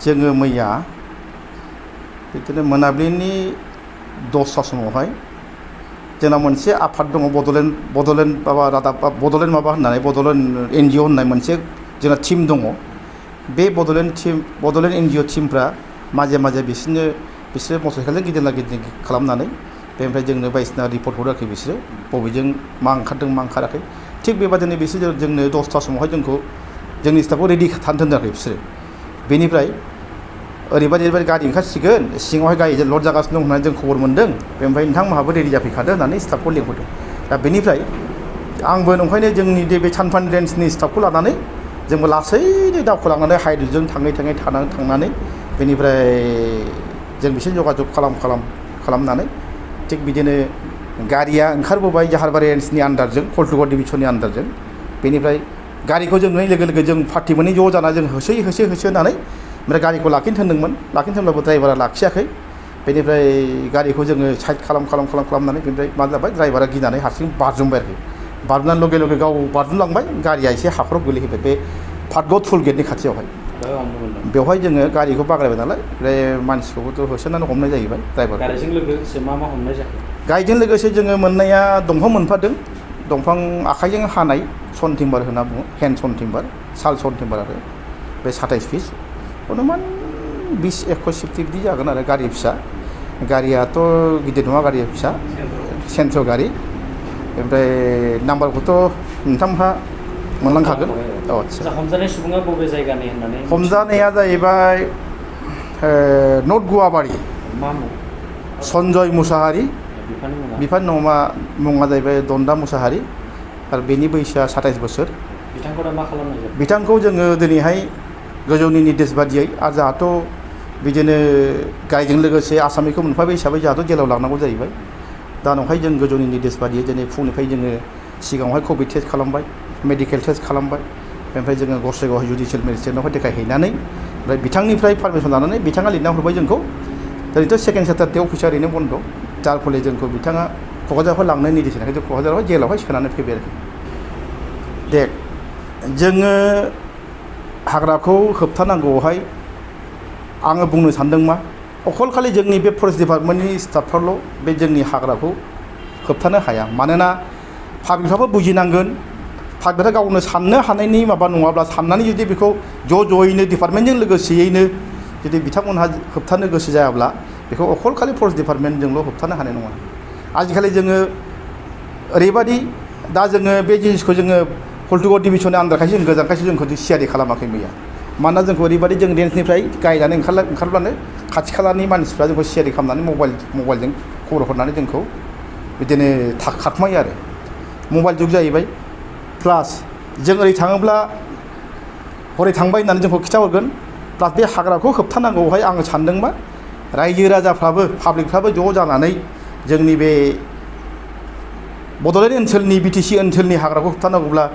जोङो मैया बिदिनो मोनाबिलिनि 10ता समावहाय जोंना मोनसे आफाद दङ बड'लेण्ड माबा रादाब बड'लेण्ड माबा होननानै बड'लेण्ड NGO होननाय मोनसे जोंना टीम दङ। बे बड'लेण्ड NGO टीमफ्रा माजे माजे बिसोरो मटरसाइकेलजों गिदिंला गिदिं खालामनानै बेनिफ्राय जोंनो बायदिसिना रिपर्ट हराखै बिसोरो बबेजों मा ओंखारदों मा ओंखाराखै। थिग बेबादिनो बिसोर जोंनो 10ता समावहाय जोंखौ जोंनि स्टाफखौ रेडि थानो दोनाखै बिसोरो। बेनिफ्राय ओरैबायदि गारि ओंखारसिगोन सिङावहाय गारिजों लड जागासिनो दं होननानै जों खबर मोन्दों। बेनिफ्राय नोंथांमोनहाबो रेडि जाफैखादो होननानै स्टाफखौ लिंहरदों। दा बेनिफ्राय आंबो नंखायनो जोंनि बे सानफानि रेन्जनि स्टाफखौ लानानै जोंबो लासैनो दावखोलांनानै हाइद्रजों थांनानै बेनिफ्राय जों बिसोर जगाजग खालामनानै थिग बिदिनो गारिया ओंखारबोबाय जाहारबारि रेन्जनि आन्दारजों कल्टुगर डिभिजननि आन्दारजों। बेनिफ्राय गारिखौ जों नुनाय लोगो लोगो जों पार्टि मोननै ज' जाना जों होसोनानै ओमफ्राय गारिखौ लाखिनो थिनदोंमोन द्राइभारा लाखियाखै। बेनिफ्राय गारिखौ जोङो साइड खालामनानै बेनिफ्राय मा जाबाय ड्राइभारा गिनानै हारसिं बारजुमबाय आरोखि। बारजुमनानै लगे लगे गाव बारजुमलांबाय गारिया एसे हाखराव गोलैहैबाय बे पाटगाव टुल गेटनि खाथियावहाय। बेवहाय जोङो गारिखौ बाग्रायबाय नालाय ओमफ्राय मानसिखौबोथ' होसोनानै हमनाय जाहैबाय ड्राइभार। गारिजों लोगोसे मा हमनाय जाखो? गारिजों लोगोसे जोङो मोननाया दंफां मोनफादों। दंफां आखाइजों हानाय सन टिम्बार होनना बुङो, हेन्ड सन टिम्बार, साल सन टिम्बार आरो बे 27 पिस अनुमान 20-21 सेफ्टि बिदि जागोन आरो गारि फिसा। गारियाथ' गिदिर नङा, गारिया फिसा सेन्ट्र गारि। ओमफ्राय नाम्बारखौथ' नोंथांमोनहा मोनलांखागोन। औ आदसा। हमजानाय सुबुङा बबे जायगानि होननानै? हमजानाया जाहैबाय नर्थ गुवाबारि। मा मुं? सन्जय मुसाहारि। बिफानि मुङा जाहैबाय दन्दा मुसाहारि आरो बेनि बैसोआ 27 बोसोर। बिथांखौ दा मा खालामनाय जादों? बिथांखौ जोङो दिनैहाय गोजौनि निर्देश बादियै आरो जोंहाथ' बिदिनो गारिजों लोगोसे आसामिखौ मोनफाबाय हिसाबै जोंहाथ' जेलाव लांनांगौ जाहैबाय। दा नंखाय जों गोजौनि निर्देश बादियै दिनै फुंनिफ्राय जोङो सिगाङावहाय कभिड टेस्ट खालामबाय, मेडिकेल टेस्ट खालामबाय। बेनिफ्राय जोङो गसाइगाव जुडिसियेल मेजिस्ट्रेटनावहाय देखायहैनानै ओमफ्राय बिथांनिफ्राय पारमिसन लानानै बिथाङा लिरना हरबाय जोंखौ। ओरैनोथ' सेकेन्ड सेटारडे अफिसा ओरैनो बन्द', जार फले जोंखौ बिथाङा क'क्राझाराव लांनो निर्देश होनायखाय जों क'क्राझाराव जेलावहाय सोनानै फैबाय आरोखि। दे जोङो हाग्राखौ होबथानांगौआवहाय आङो बुंनो सानदों मा अखल खालि जोंनि बे फरेस्ट डिपार्टमेन्टनि स्टाफफ्राल' बे जोंनि हाग्राखौ होबथानो हाया। मानोना पाब्लिकफ्राबो बुजिनांगोन। पाब्लिकफ्रा गावनो साननो हानायनि माबा नङाब्ला साननानै जुदि बेखौ ज'यैनो डिपार्टमेन्टजों लोगोसेयैनो जुदि बिथांमोनहा होबथानो गोसो जायाब्ला बेखौ अखल खालि फरेस्ट डिपार्टमेन्टजोंल' होबथानो हानाय नङा। आजिखालि जोङो ओरैबायदि दा जोङो बे जिनिसखौ जोङो कल्टुगर डिभिजननि आन्दारखायसो जों गोजानखायसो जोंखौ सियारि खालामाखै मैया। मानोना जोंखौ ओरैबायदि जों रेन्जनिफ्राय गायनानै ओंखारब्लानो खाथि खालानि मानसिफ्रा जोंखौ सियारि खालामनानै मबाइलजों खबर हरनानै जोंखौ बिदिनो खारखुमायो आरो। मबाइल जुग जाहैबाय। प्लास जों ओरै थाङोब्ला हरै थांबाय होननानै जोंखौ खिन्थाहरगोन। प्लास बे हाग्राखौ होबथानांगौहाय आङो सानदोंबा रायजो राजाफ्राबो पाब्लिकफ्राबो ज' जानानै जोंनि बे बड'लेण्ड ओनसोलनि BTC ओनसोलनि हाग्राखौ होबथानांगौब्ला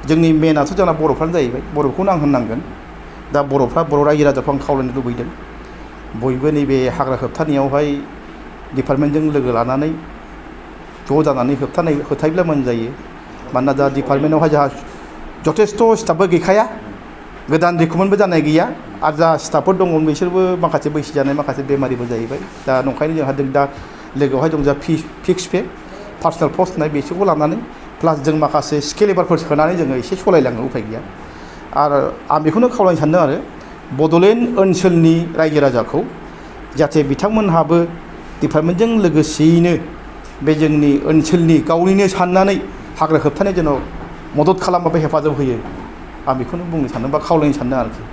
जोंनि मेनाथ' जोंना बर'फ्रानो जाहैबाय। बर'खौनो आं होननांगोन। दा बर' रायजो राजाखौ आं खावलायनो लुबैदों बयबो नैबे हाग्रा होबथानायावहाय डिपार्टमेन्टजों लोगो लानानै ज' जानानै होबथायोब्ला मोजां जायो। मानोना दा डिपार्टमेन्टआवहाय जोंहा जथेस्थ' स्टाफबो गैखाया, गोदान रिक्रुटमेन्टबो जानाय गैया। आरो जा स्टाफफोर दङ बिसोरबो माखासे बैसो जानाय माखासे बेमारिबो जाहैबाय। दा नंखायनो जोंहा दा लोगोआवहाय दं जोंहा फिक्स पे पार्सनेल पस्ट होननाय बिसोरखौ लानानै प्लास जों माखासे स्किल लेबारफोर सोनानै जोङो एसे सालायलाङो, उफाय गैया। आरो आं बेखौनो खावलायनो सानदों आरो बड'लेण्ड ओनसोलनि रायजो राजाखौ जाहाथे बिथांमोनहाबो डिपार्टमेन्टजों लोगोसेयैनो बे जोंनि ओनसोलनि गावनिनो साननानै हाग्रा होबथानाय जेन' मदद खालामो, हेफाजाब होयो। आं बेखौनो बुंनो सानदों बा खावलायनो सानदों आरोखि।